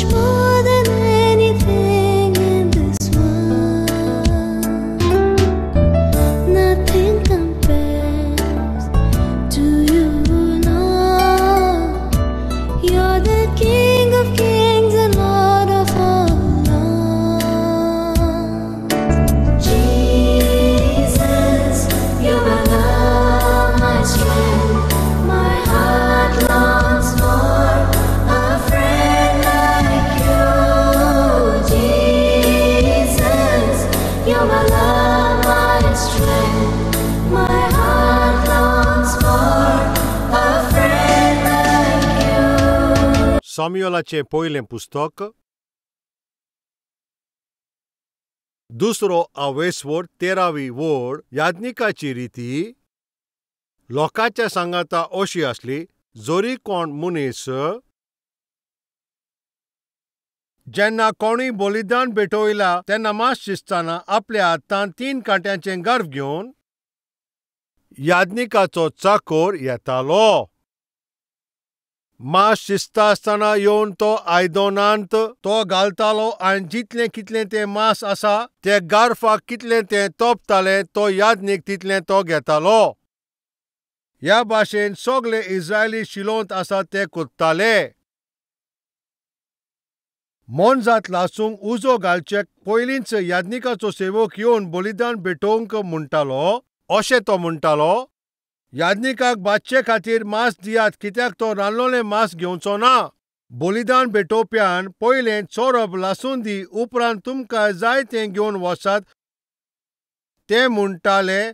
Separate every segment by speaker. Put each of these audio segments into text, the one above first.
Speaker 1: much more than anything in this world. Nothing compares to you, Lord. You're the King of kings and Lord of all lords. Jesus, you're my love, my strength. My heart longs for a friend like you. Jesus, you're my love, my strength. My heart longs for a friend like you.
Speaker 2: साम्युएलाचें पयलें पुस्तक, दुसरो आवेसवड 13वी वड. याज्ञिकाची रिती लोकांच्या सांगाता अशी आसली, जरी कोण मनीस जेन्ना कोणूय बलिदान भेटयला तेन्ना मास शिजतना आपल्या हातान 3 कांट्यांचें गर्भ घेवन याज्ञिकाचो चाकोर येतालो. मास शिजता आसतना येवन तो आयदनांत तो घालतालो आनी जितलें कितलें तें मास आसा ते गार्फाक कितलें तें तोपतालें तो याज्ञीक तितलें तो घेतालो. ह्या भाशेन सगळे इस्रायली शिलोंत आसा ते करताले. मोनजात लासूंक उजो घालचे पयलींच याज्ञिकाचो सेवक येवन बलिदान भेटोवंक म्हणटालो. अशें तो म्हणटालो, याज्ञिकाक भाजचे खातीर मांस दियात, कित्याक तो रांदलोलें मांस घेवचो ना. बलिदान भेटोवप्यान पयलें चोरप लासून दी, उपरांत तुमकां जाय तें घेवन वचात. ते म्हणटाले,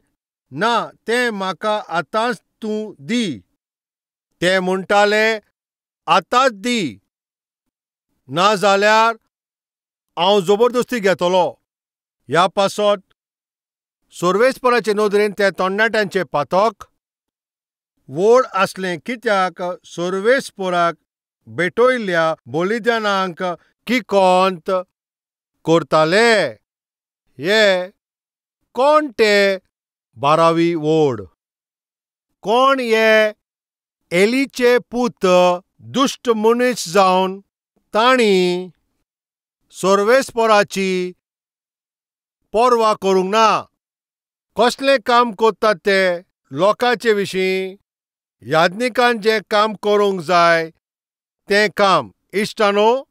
Speaker 2: ना, तें म्हाका आतांच तूं दी. ते म्हणटाले, आतांच दी, ना जाल्यार हांव जबरदस्ती घेतलो. ह्या पासत सर्वेस्पराचे नदरेन ते तरणाट्यांचें पातक व्हड आसलें, कित्याक सर्वेस्पराक भेटयल्ल्या बलिदानांक किकोंत करताले. हे कोण ते 12वी वड? कोण हे एलीचे पूत दुश्ट मनीस जावन तांणी सर्वेस्पराची पर्वा करूंक ना. कसलें काम करतात ते लोकांचे विशीं? याज्ञिकान जें काम करूंक जाय तें काम. इश्टानो,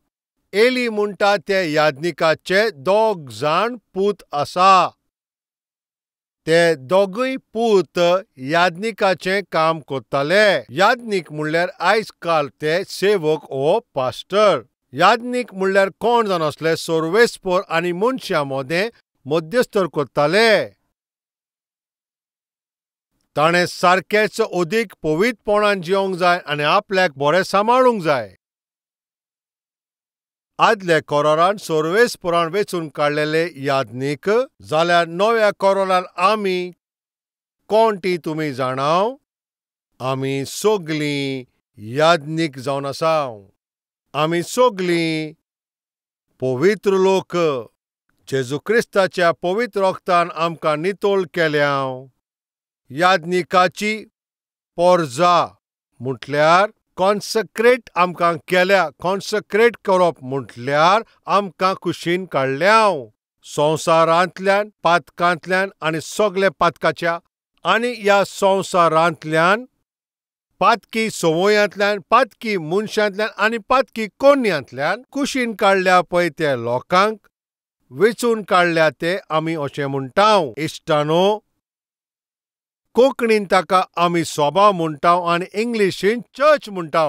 Speaker 2: एली म्हणटा ते याज्ञिकाचे 2 जाण पूत आसा. ते दोगूय पूत याज्ञिकाचें काम करताले. याज्ञीक म्हणल्यार आयज काल ते सेवक ओ पास्टर. याज्ञीक म्हणल्यार कोण जावन आसले? सर्वेस्पर आनी मनशां मदें मध्यस्तर करताले. ताणें सारकेंच अदीक पवित्रपणान जिवंक जाय आनी आपल्याक बरें सांबाळूंक जाय. आदल्या कोरारान सर्वेस्परान वेंचून काडलेले याज्ञीक, जाल्यार नव्या कोरारान आमी कोण ती तुमी जाणाव? आमी सगलीं याज्ञीक जावन आसा. आमी सगलीं पवित्र लोक. जेजू क्रिस्ताच्या पवित्र रक्तान आमकां नितळ केल्या. याज्ञिकाची पोरजा म्हटल्यार कॉन्सक्रेट आमकां केल्या. कॉन्सक्रेट करप म्हटल्यार आमकां कुशीन काडल्या संवसारांतल्यान, पातकांतल्यान आनी सगल्या पातकाच्या आनी ह्या संवसारांतल्यान, पातकी संवयांतल्यान, पातकी मनशांतल्यान आनी पातकी कोन्यांतल्यान कुशीन काडल्या पळय ते लोकांक वेंचून काडल्या ते आमी अशें म्हणटा. इश्टानो, कोंकणीन ताका आमी सोबा म्हणटा आनी इंग्लिशीन चर्च म्हणटा.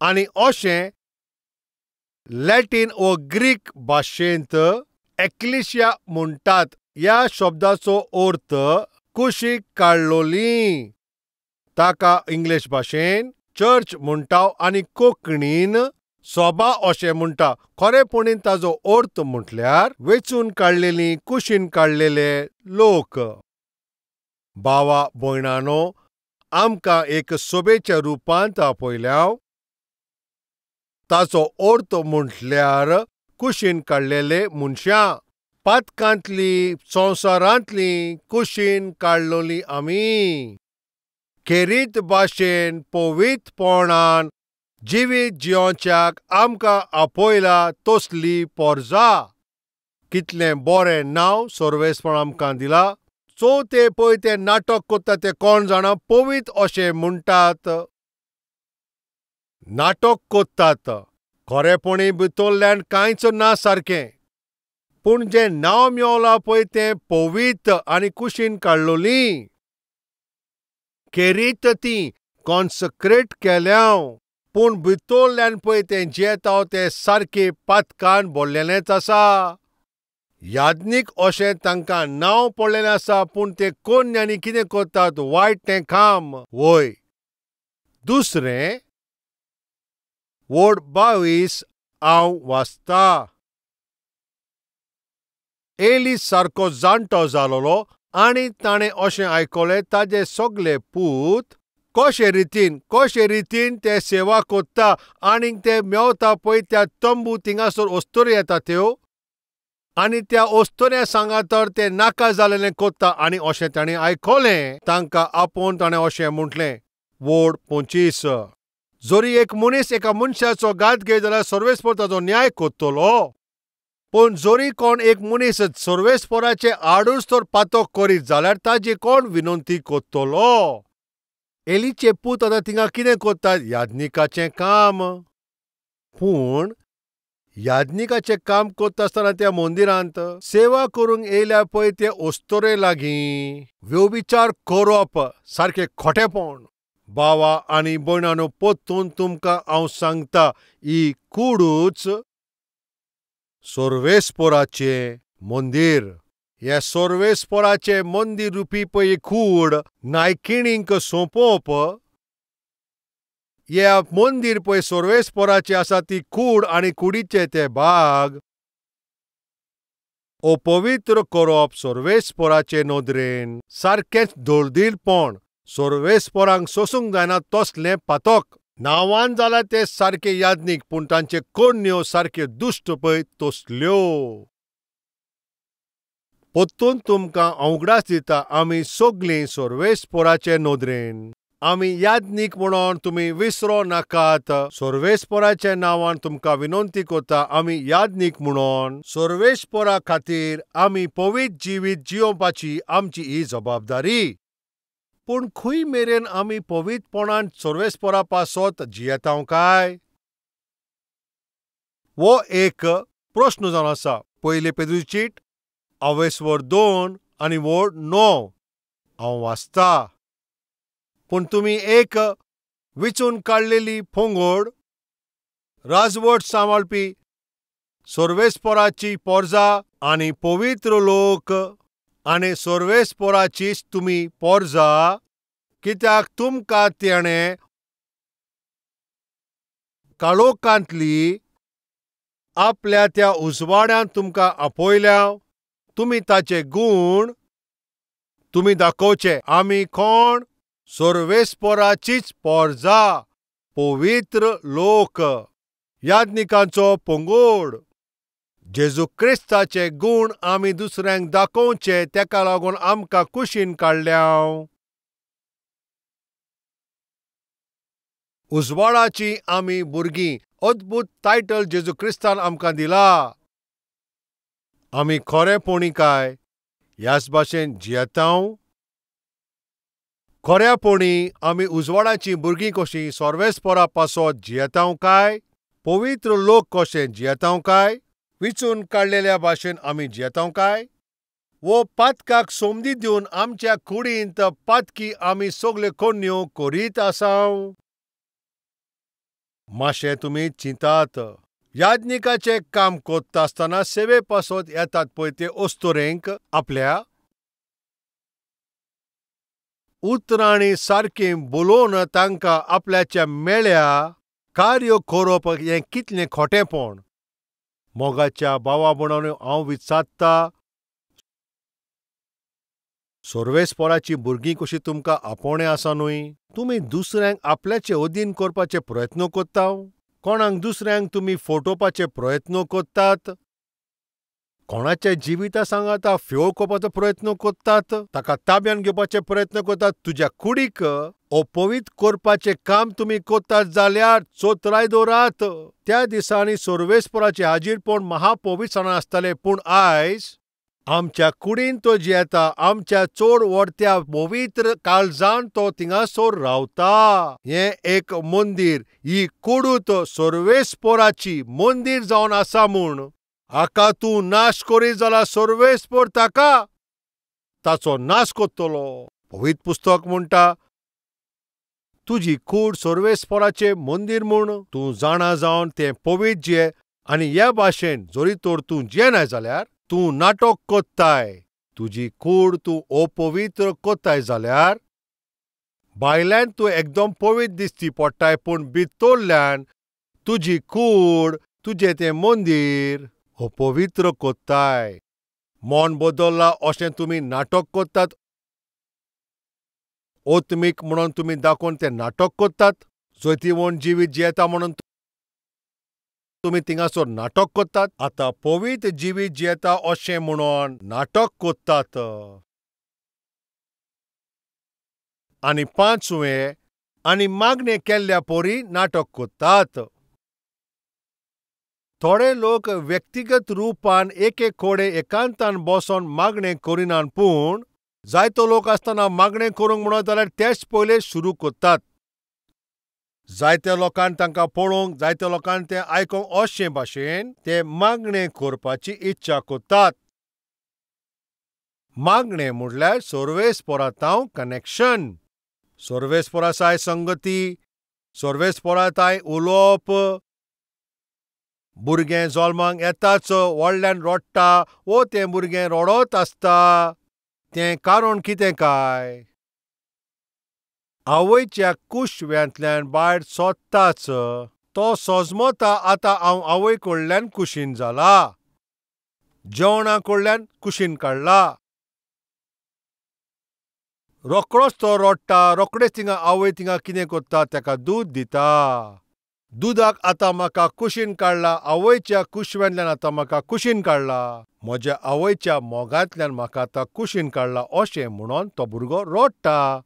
Speaker 2: आनी अशें लॅटीन वो ग्रीक भाशेंत एक्लिशिया म्हणटात. ह्या शब्दाचो अर्थ कुशीक काडलोली. ताका इंग्लीश भाशेन चर्च म्हणटा आनी कोंकणीन सोबा अशें म्हणटा. खरेपणीन ताजो अर्थ म्हटल्यार वेंचून काडलेली, कुशीन काडलेले लोक. भावा भयणानो, आमकां एक सोबेच्या रुपांत आपयल्या. ताचो अर्थ म्हटल्यार कुशीन काडलेले मनशां, पातकांतली, संवसारांतली कुशीन काडलोली आमी खेरीत भाशेन पवित्रपणान जिवीत जियोच्याक आमकां आपयला तसली पोरजा. कितलें बरें नांव सर्वेस्पर आमकां दिला. चवथे पळय ते नाटक करता ते कोण जाणा पवीत अशें म्हणटात, नाटक करतात. खरेपणी भितरल्यान कांयच ना सारकें, पूण जें नांव मेवलां पळय तें पवीत आनी कुशीन काडलोली खेरीत ती कॉन्सक्रेट केल्या, पूण भितरल्यान पळय तें जियेता तें सारकें पातकान भरलेलेंच आसा. याज्ञीक अशें तांकां नांव पडलेलें आसा, पूण ते कोन्यांनी कितें करतात वायट तें काम. वय दुसरें वड 22 हांव वाचता. एली सारको जाणटो जालोलो आनी ताणें अशें आयकलें ताजे सगळे पूत कशे रितीन ते सेवा करता आनी ते मेवता पळय त्या तंबू थिंगासर अस्तुरी येता त्यो आनी त्या अस्तुऱ्या सांगा तर ते नाका जालेलें करता. आनी अशें ताणें आयकलें तांकां आपोवन ताणें अशें म्हटलें वड 25 जरी एक मनीस एका मनशाचो घात घेत जाल्यार सर्वेस्पर ताजो न्याय करतलो, पूण जरी कोण एक मनीस सर्वेस्पराचे आडूच तर पातक करीत जाल्यार ताजी कोण विनंती करतलो? एलीचे पूत आतां थिंगा कितें करतात? याज्ञिकाचें काम. पूण याज्ञिकाचें काम करता आसतना त्या मंदिरांत सेवा करूंक येयल्या पळय ते अस्तुरे लागीं व्यभिचार करप सारकें खोटेपण. बावा आनी भयणांनो, परतून तुमकां हांव सांगता, ही कुडूच सर्वेस्पराचें मंदीर. हें सर्वेस्पराचें मंदीर रुपी पळय कूड नायकिणींक सोंपोवप, हे मंदीर पळय सर्वेस्पराचें आसा ती कूड आनी कुडीचे ते भाग अपवित्र करप सर्वेस्पराचे नदरेन सारकेंच दळदीरपण. सर्वेस्परांक सोसूंक जायना तसलें पातक. नांवान जाल्यार ते सारके याज्ञीक, पूण तांचे करण्यो सारक्यो दुश्ट पळय तसल्यो. परतून तुमकां उगडास दिता, आमी सगळीं सर्वेस्पराचे नदरेन आमी याज्ञीक म्हणून तुमी विसरो नाकात. सर्वेस्पराच्या नांवान तुमकां विनंती करता, आमी याज्ञीक म्हणून सर्वेस्परा खातीर आमी पवित्र जिवीत जियोवपाची आमची ही जबाबदारी. पूण खंय मेरेन आमी पवित्रपणान सर्वेस्परा पासत जियेता काय? हो एक प्रस्न जावन आसा. पयले पेद्रूची चीट अवेस्वर 2 आनी वड 9 हांव वाचता. पूण तुमी एक विचून काडलेली फोंगोड, राजवट सांबाळपी सर्वेस्पराची पोरजा आनी पवित्र लोक आनी सर्वेस्पराचीच तुमी पोरजा, कित्याक तुमकां तेणें काळोखांतली आपल्या त्या उजवाड्यान तुमकां आपयल्या. तुमी ताचे गूण तुमी दाखोवचे. आमी कोण? सर्वेस्पराचीच पोरजा, पवित्र लोक, याज्ञिकांचो पंगोड. जेजू क्रिस्ताचे गूण आमी दुसऱ्यांक दाखोवचे, तेका लागून आमकां कुशीन काडल्या. उजवाडाची आमी भुरगीं. अद्भुत टायटल जेजू क्रिस्तान आमकां दिला. आमी खरेपणी काय ह्याच भाशेन जियेता? खऱ्यापणी आमी उजवाडाची भुरगीं कशीं सर्वेस्परा पासत जियेता काय? पवित्र लोक कशें जियेता काय? विचून काडलेल्या भाशेन आमी जियेता काय? वो पातकाक संदी दिवन आमच्या कुडींत पातकी आमी सगल्यो कोन्यो करीत आसाव? मातशें तुमी चिंतात. याज्ञिकाचें काम करता आसतना सेवे पासत येतात पळय ते अस्तुरेंक आपल्या उतरांनी सारकें बोलोवन तांकां आपल्याच्या मेळ्या कार्य करप हें कितलें खोटेपण. मोगाच्या भावा भयणांनो, हांव विचारता, सर्वेस्पराची भुरगीं कशी तुमकां आपोवणें आसा न्हय? तुमी दुसऱ्यांक आपल्याचे अधीन करपाचे प्रयत्न करता? कोणाक दुसऱ्यांक तुमी फटोवपाचे प्रयत्न करतात? कोणाच्या जिविता सांगाता फेळ करपाचो प्रयत्न करतात? ताका ताब्यान घेवपाचे प्रयत्न करतात? तुज्या कुडीक अपवित्र करपाचें काम तुमी करतात जाल्यार चोत्राय दवरात. त्या दिसांनी सर्वेस्पराचें हाजीरपण महापवित्रसाणान आसतालें, पूण आयज आमच्या कुडीन तो जियेता, आमच्या चड व्हडत्या पवित्र काळजान तो थिंगासर रावता. हें एक मंदीर, ही कुडूत सर्वेस्पराची मंदीर जावन आसा म्हूण हाका तूं नाश करीत जाल्यार सर्वेस्पर ताका ताचो नाश करतलो. पवित्र पुस्तक म्हणटा तुजी कूड सर्वेस्पराचें मंदीर म्हूण तूं जाणा जावन तें पवित्र जिये. आनी ह्या भाशेन जरी तर तूं जियेनाय जाल्यार तूं नाटक कोत्ताय, तुजी कूड तूं अपवित्र कोत्ताय जाल्यार भायल्यान तूं एकदम पवित्र दिसती पडटाय, पूण भितरल्यान तुजी कूड तुजें तें मंदीर अपवित्र कोत्ताय. मन बदल्ला अशें तुमी नाटक कोत्तात, ओत्मीक म्हणून तुमी दाखोवन तें नाटक कोत्तात, जैतिवंत जिवीत जियेता म्हणून तुमी थिंगासर नाटक कोत्तात. आतां पवित्र जिवीत जियेता अशें म्हणून नाटक कोत्तात. आनी पांचवें आनी मागणें केल्ल्या परी नाटक कोत्तात. थोडे लोक व्यक्तिगत रुपान एक एक कडेन एकांतान बसोन मागणें करिनात, पूण जायतो लोक आसतना मागणें करूंक म्हणत जाल्यार तेच पयले सुरू कोत्तात. जायत्या लोकांक तांकां पळोवंक, जायत्या लोकांक तें आयकूंक अशे भाशेन ते मागणें करपाची इच्छा कोत्तात. मागणें म्हणल्यार सर्वेस्परातांव कनेक्शन, सर्वेस्परासाय संगती, सर्वेस्पराताय उलोवप. भुरगें जल्माक येताच व्हडल्यान रडटा वो तें भुरगें रडत आसता, तें कारण कितें काय? आवयच्या कुशव्यांतल्यान भायर सोदताच तो सजमता आतां हांव आवय कडल्यान कुशीन जाला, जेवणा कडल्यान कुशीन काडला. रोखडोच तो रडटा, रोखडेच थिंगा आवय थिंगा कितें करता, ताका दूद दिता. दुदाक आतां म्हाका कुशीन काडला, आवयच्या कुशव्यांतल्यान आतां म्हाका कुशीन काडला, म्हज्या आवयच्या मोगांतल्यान म्हाका आतां कुशीन काडला अशें म्हणून तो भुरगो रडटा.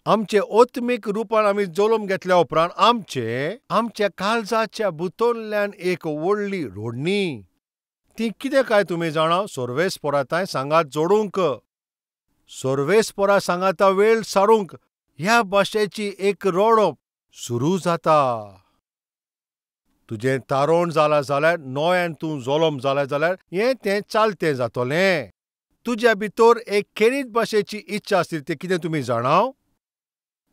Speaker 2: आमचे आत्मीक रुपान आमी जल्म घेतल्या उपरांत आमचे आमच्या काळजाच्या भितरल्यान एक व्हडली रोडणी, ती कितें काय तुमी जाणा? सर्वेस्पराताय सांगात जोडूंक, सर्वेस्परा सांगाता वेळ सारूंक ह्या भाशेची एक रडप सुरू जाता. तुजें तारण जालां जाल्यार, नव्यान तूं जल्म जालां जाल्यार हें तें चालतें जातलें. तुज्या भितर एक खेरीत भाशेची इच्छा आसली, तें कितें तुमी जाणा?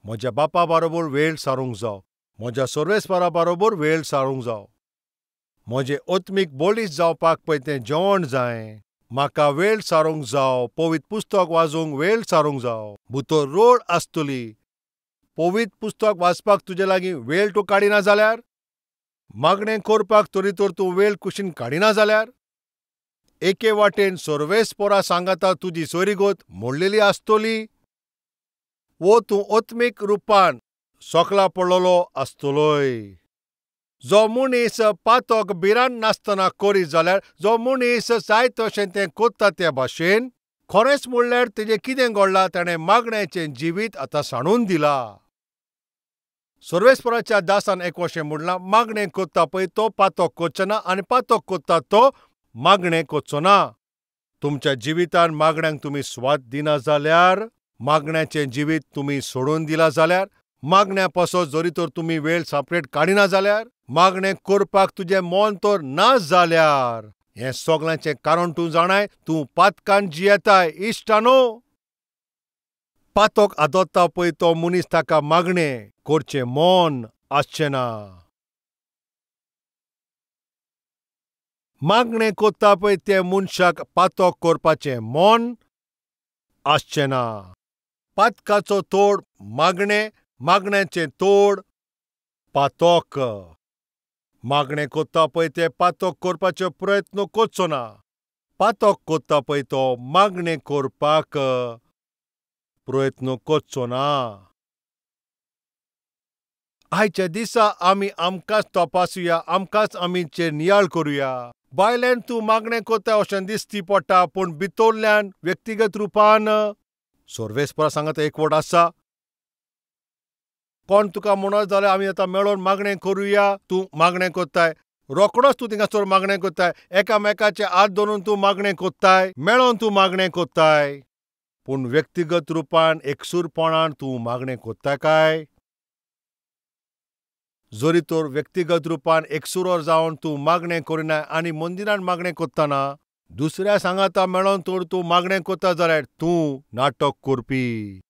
Speaker 2: म्हज्या बापा बरोबर वेळ सारूंक जाव, म्हज्या सर्वेस्परा बरोबर वेळ सारूंक जाव, म्हजें आत्मीक बळिश्ट जावपाक पळय तें जेवण जाय, म्हाका वेळ सारूंक जाव, पवित्र पुस्तक वाचूंक वेळ सारूंक जाव. भितर रोड आसतली, पवित्र पुस्तक वाचपाक तुजे लागीं वेळ तूं काडिना जाल्यार, मागणें करपाक तरी तर तूं वेळ कुशीन काडिना जाल्यार, एके वाटेन सर्वेस्परा सांगाता तुजी सोयरीगत मोडलेली आसतली वो तूं आत्मीक रुपान सोकला पडलेलो आसतलोय. जो मनीस पातक भिरांत नासतना करीत जाल्यार, जो मनीस जाय तशें तें कोत्ता त्या भाशेन, खरेंच म्हणल्यार तेजें कितें घडलां, ताणें मागण्याचें जिवीत आतां सांडून दिलां. सर्वेस्पराच्या दासान एक अशें म्हणलां, मागणें कोत्ता पळय तो पातक करचो ना आनी पातक कोत्ता तो मागणें करचो ना. तुमच्या जिवितान मागण्यांक तुमी स्वाद दिना जाल्यार, मागण्याचें जिवीत तुमी सोडून दिलां जाल्यार, मागण्या पासत जरी तर तुमी वेळ सेपरेट काडिना जाल्यार, मागणें करपाक तुजें मन तर ना जाल्यार, हें सगळ्यांचें कारण तूं जाणाय, तूं पातकान जियेताय. इश्टानो, पातक आदोता पळय तो मनीस ताका मागणें करचें मन आसचें ना. मागणें करता पळय त्या मनशाक पातक करपाचें मन आसचें ना. पातकाचो तोड मागणें, मागण्याचें तोड पातक. मागणें करता पळय ते पातक करपाचो प्रयत्न करचो ना, पातक करता पळय तो मागणें करपाक प्रयत्न करचो ना. आयच्या दिसा आमी आमकांच तपासुया, आमकांच आमीचेर नियाळ करुया. बायल्यान तूं मागणें करता अशें दिसती पडटा, पूण भितरल्यान व्यक्तिगत रुपान सर्वेस्परा सांगाता एकवट आसा. कोण तुका म्हणत जाल्यार आमी आतां मेळोन मागणें करुया, तूं मागणें कोत्ताय, रोकडोच तूं थिंगासर मागणें कोत्ताय, एकामेकाचे हात धरून तूं मागणें कोत्ताय, मेळोन तूं मागणें कोत्ताय, पूण व्यक्तिगत रुपान एकसूरपणान तूं मागणें कोत्ताय काय? जरी तर व्यक्तिगत रुपान एकसुरो जावन तूं मागणें करिना आनी मंदिरान मागणें कोत्ताना दुसऱ्या सांगाता मेळोन तर तूं मागणें कोत्ता जाल्यार तूं नाटक करपी।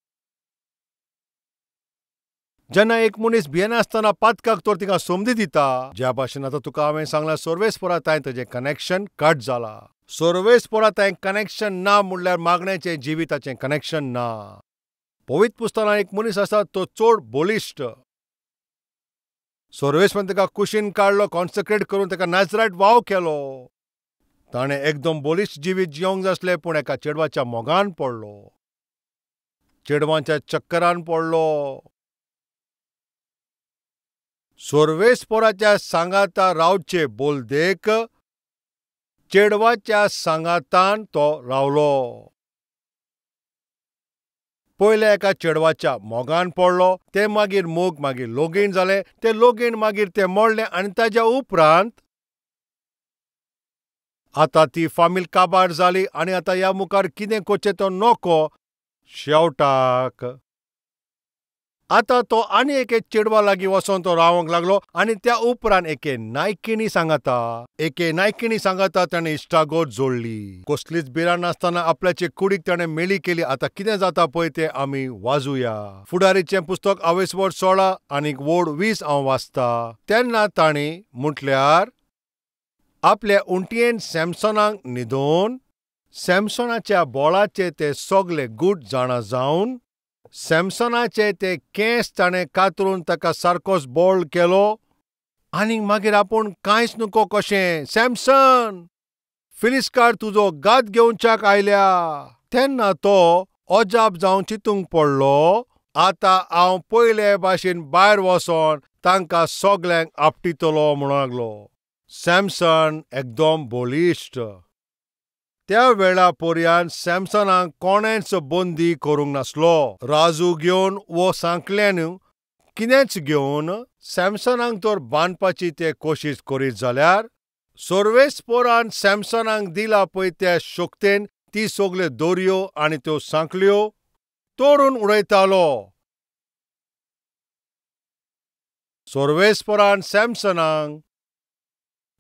Speaker 2: जेन्ना एक मनीस भियेनासतना पातकाक तर तिका संदी दिता, ज्या भाशेन आतां तुका हांवें सांगलां सर्वेस्परा तांय ताजें कनेक्शन कट जाला। सर्वेस्परा तांय कनेक्शन ना म्हणल्यार मागण्याचें जिविताचें कनेक्शन ना। पवित्र पुस्तकांत एक मनीस आसा तो चड बळिश्ट, सर्वेस्परान ताका कुशीन काडलो, कॉन्सक्रेट करून ताका नाजरायट वाव केलो। ताणें एकदम बळिश्ट जिवीत जिवंक जाय आसलें, पूण एका चेडवाच्या मोगान पडलो, चेडवांच्या चक्करान पडलो। सर्वेस्पराच्या सांगाता रावचे बोलदेक चेडवाच्या सांगातान तो रावलो। पयले एका चेडवाच्या मोगान पडलो, तें मागीर मोग मागीर लोगीन जालें, तें लोगीन मागीर तें मोडलें आनी ताज्या उपरांत आतां ती फामील काबार जाली आनी आतां ह्या मुखार कितें करचें तो नको। शेवटाक आतां तो आनी एके चेडवा लागीं वचोन तो रावंक लागलो आनी त्या उपरांत एके नायकिणी सांगाता ताणें इश्टागत जोडली। कसलीच भिरांत नासतना आपल्याचे कुडीक ताणें मेळी केली। आतां कितें जाता पळय तें आमी वाजुया। फुडारीचें पुस्तक आवेसवड 16 आनी वड 20 हांव वाचता। तेन्ना तांणी म्हटल्यार आपल्या उंटयेन सॅमसनाक न्हिदोवन सॅमसनाच्या बोळाचे ते सगळे गूट जाणा जावन सॅमसनाचे ते केंस ताणें कातरून ताका सारकोच बोळ केलो आनी मागीर आपूण कांयच नको कशें, सॅमसन फिलिस्कार तुजो गात घेवच्याक आयल्या। तेन्ना तो अजाप जावन चिंतूंक पडलो, आतां हांव पयले भाशेन भायर वचोन तांकां सगल्यांक आपटितलो म्हणूंक लागलो। सॅमसन एकदम बळिश्ट। त्या वेळा पर्यंत सॅमसनाक कोणेंच बंदी करूंक नासलो। राजू घेवन वो सांकल्यान कितेंच घेवन सॅमसनाक तर बांदपाची ते कोशिश करीत जाल्यार सर्वेस्परान सॅमसनाक दिला पळय त्या शक्तेन ती सगल्यो दोरयो आनी त्यो सांकल्यो तोडून उडयतालो। सर्वेस्परान सॅमसनाक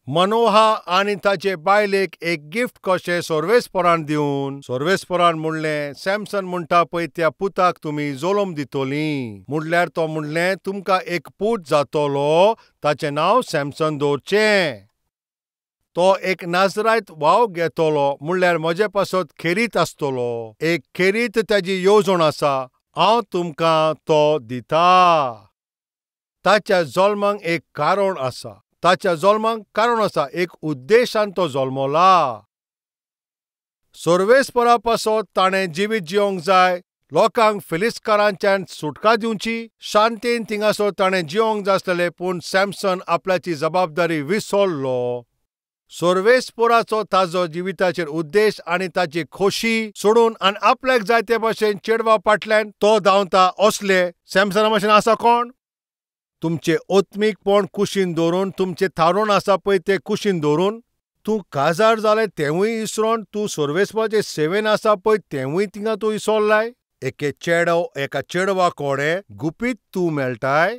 Speaker 2: मनोहा आनी ताचे बायलेक एक गिफ्ट कशें सर्वेस्परान दिवन सर्वेस्परान म्हणलें, सॅमसन म्हणटा पळय त्या पुताक तुमी जल्म दितलीं। म्हणल्यार तो म्हणलें तुमकां एक पूत जातलो, ताचें नांव सॅमसन दवरचें, तो एक नाजरायत वाव घेतलो, म्हणल्यार म्हजे पासत खेरीत आसतलो, एक खेरीत ताजी येवजण आसा, हांव तुमकां तो दिता। ताच्या जल्माक एक कारण आसा, ताच्या जल्माक कारण आसा, एक उद्देशान तो जल्मला। सर्वेस्परा पासत ताणें जिवीत जिवंक जाय, लोकांक फिलिस्कारांच्यान सुटका दिवची, शांतीन थिंगासर ताणें जिवंक जाय आसलेलें, पूण सॅमसन आपल्याची जबाबदारी विसरलो। सर्वेस्पराचो ताजो जिविताचेर उद्देश आनी ताची खोशी सोडून आनी आपल्याक जाय ते भाशेन चेडवा फाटल्यान तो धांवता असले सॅमसना भाशेन आसा कोण? तुमचें आत्मीकपण कुशीन दवरून, तुमचें थारोवन आसा पळय तें कुशीन दवरून, तूं काजार जालें तेंवूय इसरोन, तूं सर्वेस्पराचे सेवेन आसा पळय तेंवूय थिंगा तूं इसरलाय। एके चेडो एका चेडवा कोडे गुपीत तूं मेळटाय,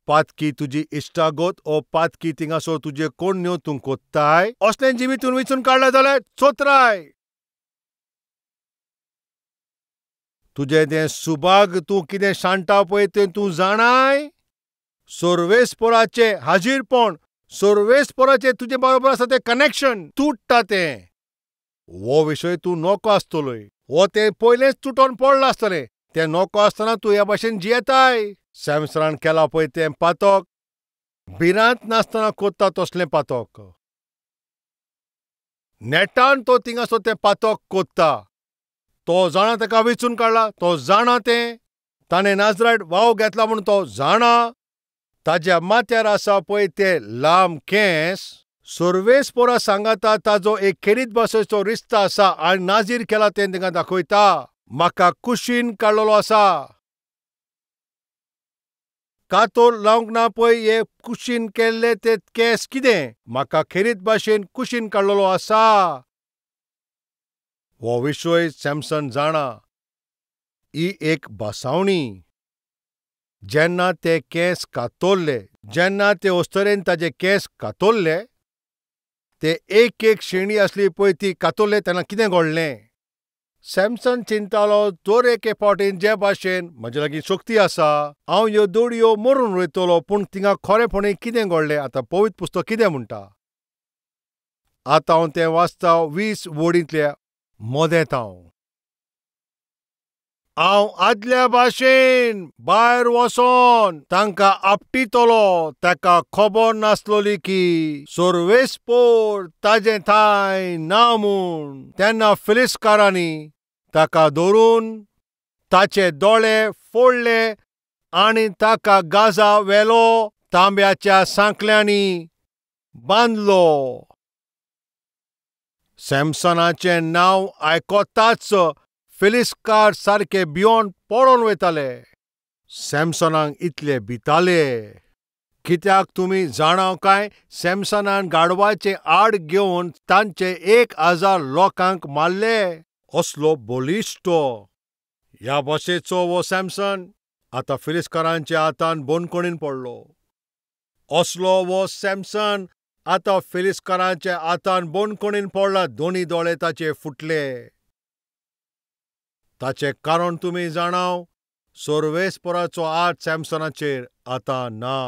Speaker 2: पातकी तुजी इश्टागत ओ पातकी थिंगासर तुजे कोण्यो तूं कोत्ताय, असलें जिवीत तूं विचून काडलें जाल्यार चोत्राय। तुजें तें सुभाग तूं कितें शाणटा पळय तें तूं जाणाय। सर्वेस्पराचें हाजीरपण, सर्वेस्पराचें तुजे बरोबर आसा तें कनेक्शन तुट्टा तें। हो विशय तूं नको आसतलोय, हो तें पयलेंच तुटोन पडलां आसतलें, तें नको आसतना तूं ह्या भाशेन जियेताय। सॅमसनान केलां पळय तें पातक, भिरांत नासतना कोत्ता तसलें पातक, नेटान तो थिंगासर तें पातक कोत्ता। तो जाणा ताका वेंचून काडला, तो जाणा तें, ताणें नाजरायट वाव घेतला म्हूण तो जाणा। ताज्या माथ्यार आसा पळय ते लांब केंस, सर्वेस्परा सांगाता ताजो एक खेरीत भाशेचो रिश्ता आसा आनी नाजीर केला तें तांकां दाखयता, म्हाका कुशीन काडलेलो आसा। कातोर लावंक ना पळय हे कुशीन केल्ले ते केंस कितें म्हाका खेरीत भाशेन कुशीन काडलेलो आसा. हो विशय सॅमसन जाणा. ही एक बसावणी. जेन्ना ते केंस कातरले, जेन्ना ते अस्तरेन ताजे केंस कातरले, ते एक एक शेंडी आसली पळय ती कातरले तेन्ना कितें घडलें? सॅमसन चिंतालो दर एके फावटीन जे भाशेन म्हजे लागीं शक्ती आसा, हांव ह्यो दोडयो मरून वयतलो. पूण थिंगा खरेपणी कितें घडलें? आतां पवित्र पुस्तक कितें म्हणटा? आतां हांव तें वाचता 20 वडींतल्या मदेंत. हांव आदल्या भाशेन भायर वचोन तांकां आपटितलो. ताका खबर नासलोली की सर्वेस्पोर ताजें थांय ना म्हूण. तेन्ना फिलिस्कारांनी ताका धरून ताचे दोळे फोडले आनी ताका गाजा व्हेलो, तांब्याच्या सांकल्यांनी बांदलो. सॅमसनाचें नांव आयकताच फिलिस्कार सारके भियोन पळोवन वयताले. सॅमसनाक इतले भिताले कित्याक तुमी जाणा काय? सॅमसनान गाडवाचे आड घेवन तांचे 1000 लोकांक मारले. असलो बळिश्ट तो. ह्या भाशेचो हो सॅमसन आतां फिलिस्कारांच्या हातान बंदखणीन पडलो. असलो हो सॅमसन आतां फिलिस्कारांच्या हातान बंदखणीन पडला. दोनी दोळे ताचे फुटले. ताचें कारण तुमी जाणाव, सर्वेस्पराचो हात सॅमसनाचेर आतां ना.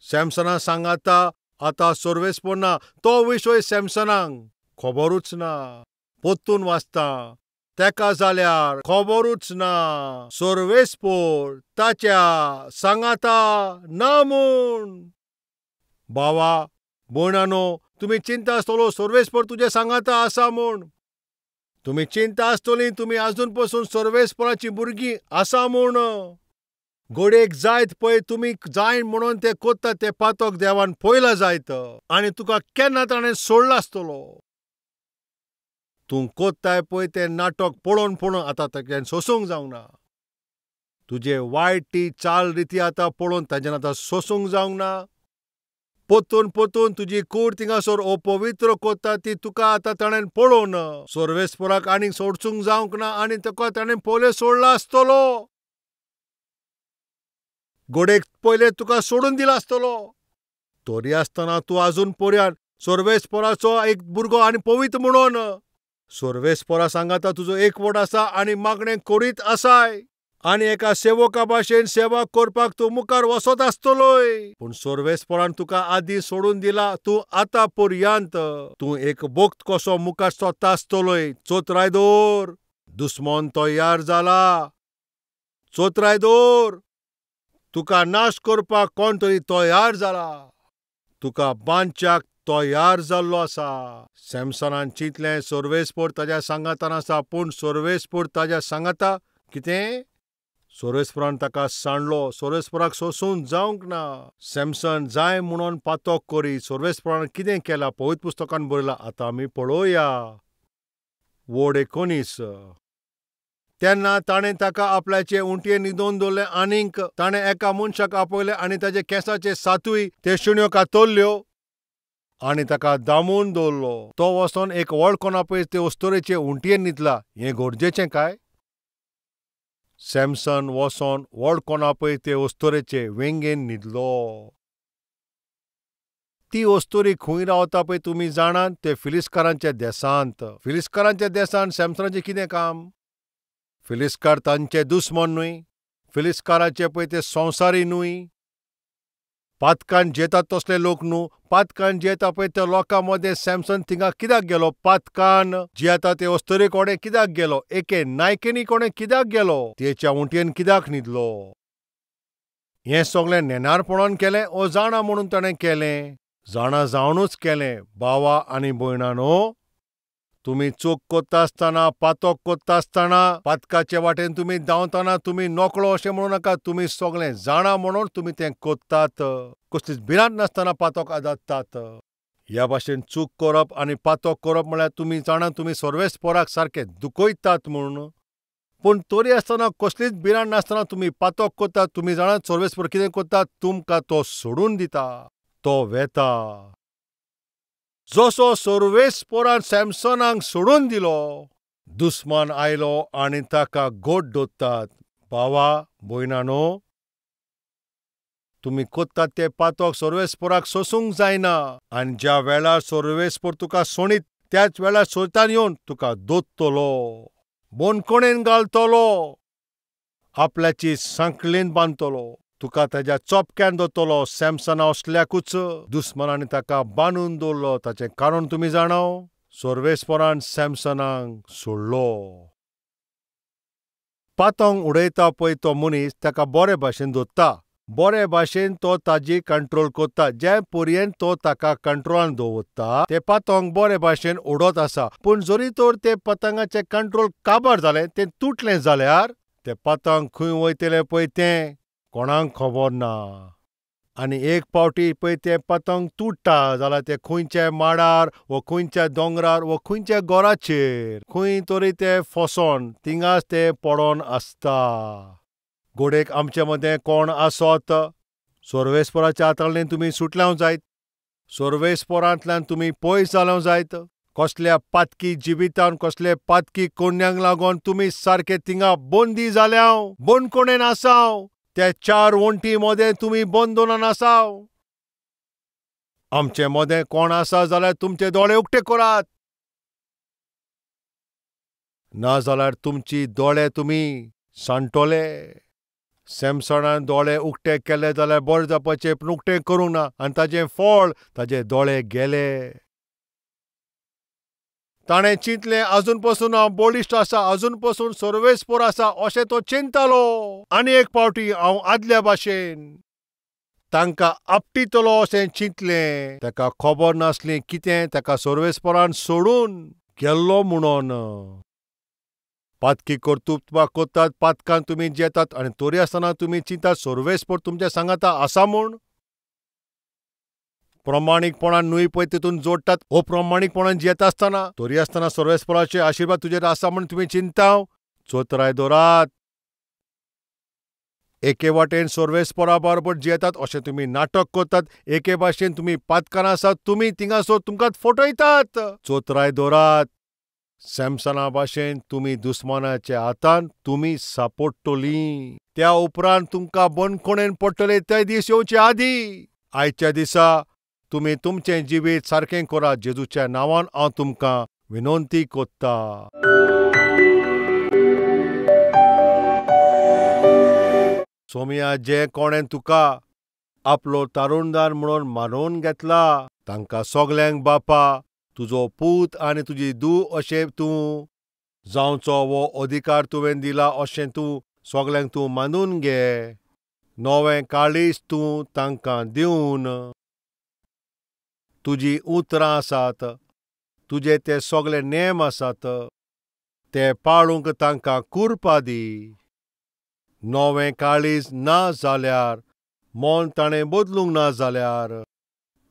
Speaker 2: सॅमसना सांगाता आतां सर्वेस्पर ना. तो विशय सॅमसनाक खबरूच ना. परतून वाचता तेका जाल्यार खबरूच ना सर्वेस्पर ताच्या सांगाता ना म्हूण. भावा भयणानो, तुमी चिंता आसतलो सर्वेस्पर तुजे सांगाता आसा म्हूण. तुमी चिंता आसतली तुमी आजून पसून सर्वेस्पराचीं भुरगीं आसा म्हूण. घडयेक जायत पळय तुमी जाय म्हणून ते कोत्ता ते पातक देवान पयला जायत आनी तुका केन्ना ताणें सोडला आसतलो. तूं कोत्ताय पळय तें नाटक पळोवन पळोवन आतां ताच्यान सोसूंक जावंक ना. तुजे वायट ती चाल रिती आतां पळोवन ताच्यान आतां सोसूंक जावंक ना. पोतून पोतून तुजी कूड थिंगासर अपवित्र कोत्ता ती तुका आतां ताणें पळोवन सर्वेस्पराक आनीक सोडसूंक जावंक ना आनी तुका ताणें पयलें सोडला आसतलो. घडयेक पयलें तुका सोडून दिला आसतलो. तरी आसतना तूं आजून पर्यंत सर्वेस्पराचो एक भुरगो आनी पवित्र म्हणून सर्वेस्परा सांगाता तुजो एकवट आसा आनी मागणें करीत आसाय आनी एका सेवका भाशेन सेवा करपाक तूं मुखार वचत आसतलोय. पूण सर्वेस्परान तुका आदीं सोडून दिला. तूं आतां पर्यंत तूं एक भक्त कसो मुखार सोदता आसतलोय. चोत्राय दवर, दुस्मन तयार जाला. चोत्राय दवर, तुका नाश करपाक कोण तरी तयार जाला. तुका बांदच्याक तयार जाल्लो आसा. सॅमसनान चिंतलें सर्वेस्पर ताज्या सांगातान आसा. पूण सर्वेस्पर ताज्या सांगाता कितें? सर्वेस्परान ताका सांडलो. सर्वेस्पराक सोसून जावंक ना. सॅमसन जाय म्हणून पातक करी. सर्वेस्परान कितें केलां पवित्र पुस्तकान बरयलां. आतां आमी पळोवया. वड 19. तेन्ना ताणें ताका आपल्याचे उंटये न्हिदोवन दवरलें आनीक ताणें एका मनशाक आपयलें आनी ताजे केंसाचे सातूय ते शिण्यो कातरल्यो आनी ताका दामून दवरलो. तो वचोन एक वळखना पळय ते अस्तुरेचे उंटयेन न्हिदला. हें गरजेचें काय? सॅमसन वचोन वळखना पळय ते अस्तुरेचे वेंगेन न्हिदलो. ती अस्तुरी खंय रावता पळय तुमी जाणात? ते फिलिस्कारांच्या देसांत. फिलिस्कारांच्या देसांत सॅमसनाचें कितें काम? फिलिस्कार तांचे दुस्मन न्हय. फिलिस्काराचे पळय ते संवसारी न्हय. पातकान जेतात तसले लोक न्हू. पातकान जेता पळय त्या लोकां मदें सॅमसन थिंगा कित्याक गेलो? पातकान जियेता ते अस्तुरे कोणें कित्याक गेलो? एके नायकेनी कोणें कित्याक गेलो? तेच्या उंटयेन कित्याक न्हिदलो? हें सगळें नेणारपणान केलें ओ जाणा म्हणून ताणें केलें? जाणा जावनूच केलें. भावा आनी भयणानो, तुमी चूक कोत्ता आसतना, पातक कोत्ता आसतना, पातकाचे वाटेन तुमी धांवतना तुमी नकळो अशें म्हणू नाका. तुमी सगळें जाणा म्हणून तुमी तें कोत्तात. कसलीच भिरांत नासतना पातक आदारतात. ह्या भाशेन चूक करप आनी पातक करप म्हळ्यार तुमी जाणा तुमी सर्वेस्पराक सारकें दुखयतात म्हूण. पूण तरी आसतना कसलीच भिरांत नासतना तुमी पातक करतात. तुमी जाणात सर्वेस्पर कितें करता? तुमकां तो सोडून दिता, तो वेता. जसो सर्वेस्परान सॅमसनाक सोडून दिलो, दुस्मान आयलो आनी ताका गोड दवरतात. भावा भयणानो, तुमी करतात ते पातक सर्वेस्पराक सोसूंक जायना. आनी ज्या वेळार सर्वेस्पर तुका सोणीत त्याच वेळार सोयतान येवन तुका दोत्तलो, बोनकोणेन घालतलो, आपल्याची सांखळेन बांदतलो, तुका ताज्या चोपक्यान दवरतलो. सॅमसना असल्याकूच दुस्मनांनी ताका बांदून दवरलो. ताचें कारण तुमी जाणाव, सर्वेस्परान सॅमसनाक सोडलो. पातंग उडयता पळय तो मनीस ताका बरे भाशेन दवरता, बरे भाशेन तो ताजी कंट्रोल करता. जे पर्यंत तो ताका कंट्रोलान दवरता ते पतंग बरे भाशेन उडत आसा. पूण जरी तर ते पतंगाचें कंट्रोल काबार जालें, तें तुटलें जाल्यार ते पतंग खंय वयतलें पळय तें कोणाक खबर ना. आनी एक पावटी पळय तें पतंग तुट्टा जाल्यार तें खंयच्या माडार वो खंयच्या दोंगरार वो खंयच्या घराचेर खंय तरी तें फसोन थिंगाच तें पडोन आसता. घोडेक आमचे मदें कोण आसत सर्वेस्पराच्या हातांतल्यान तुमी सुटल्याव जायत, सर्वेस्परांतल्यान तुमी पयस जाल्याव जायत. कसल्या पातकी जिवितान, कसले पातकी कोन्यांक लागून तुमी सारके थिंगा बंदी जाल्याव, बंदकोणेन आसाव. त्या चार वण्टी मदें तुमी बंदोनान आसाव. आमचे मदें कोण आसा जाल्यार तुमचे दोळे उक्ते करात, ना जाल्यार तुमची दोळे तुमी सांडटले. सॅमसणान दोळे उक्ते केले जाल्यार बरें जावपाचें, पूण उक्तें करूंक ना आनी ताजें फळ ताजे दोळे गेले. ताणें चिंतलें आजून पसून हांव बळिश्ट आसा, आजून पसून सर्वेस्पर आसा अशें तो चिंततालो. आनी एक पावटी हांव आदल्या भाशेन तांकां आपटितलो अशें चिंतलें. ताका खबर नासली कितें ताका सर्वेस्परान सोडून गेल्लो म्हणून. पातकी कर्तुत्वां करतात, पातकान तुमी जेतात आनी तरी आसतना तुमी चिंतात सर्वेस्पर तुमच्या सांगाता आसा म्हूण. प्रमाणीकपणान न्हय पळय तितून जोडटात, अप्रमाणीकपणान जियेता आसतना तरी आसतना सर्वेस्पराचे आशिर्वाद तुजेर आसा म्हूण तुमी चिंताव. चोतराय दवरात. एके वाटेन सर्वेस्परा बरोबर जियेतात अशें तुमी नाटक करतात, एके भाशेन तुमी पातकान आसात, तुमी थिंगासर तुमकां फटयतात. चोतराय दवरात. सॅमसना भाशेन तुमी दुस्मानाच्या हातान तुमी सापडटलीं. त्या उपरांत तुमकां बंदखणेन पडटले ते दीस येवचे आदीं आयच्या दिसा तुमी तुमचें जिवीत सारकें करात. जेजूच्या नांवान हांव तुमकां विनंती करता. सोमिया, जे कोणें तुका आपलो तारुणदार म्हणून मानून घेतला तांकां सगल्यांक बापा तुजो पूत आनी तुजी धूव अशें तूं जावचो वो अधिकार तुवें दिला अशें तूं सगल्यांक तूं मानून घे. नवें काळीज तूं तांकां दिवन तुजी उतरां आसात, तुजे ते सगळे नेम आसात ते पाळूंक तांकां कुरपा दी. नवें काळीज ना जाल्यार, मन ताणें बदलूंक ना जाल्यार,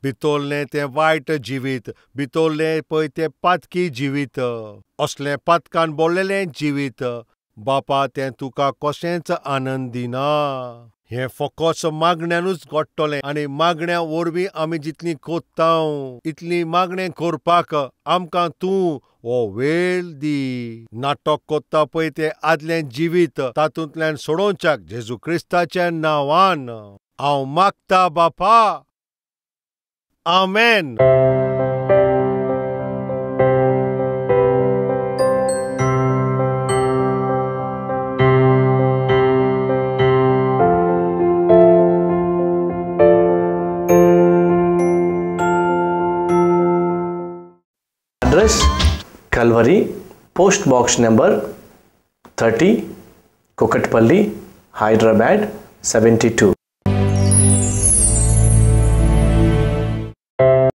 Speaker 2: भितरलें तें वायट जिवीत, भितरलें पळय तें पातकी जिवीत, असलें पातकान भरलेलें जिवीत बापा तें तुका कशेंच आनंद दिना. हें फकत मागण्यानूच घडटलें आनी मागण्या वरवीं आमी जितलीं कोत्ता इतलीं मागणें करपाक आमकां तूं हो वेळ दी. नाटक कोत्ता पळय तें आदलें जिवीत तातूंतल्यान सोडोवच्याक जेजू क्रिस्ताच्या नांवान हांव मागता बापा. आमेन.
Speaker 3: Address: Calvary, Post Box Number 30, Kukatpally, Hyderabad 72.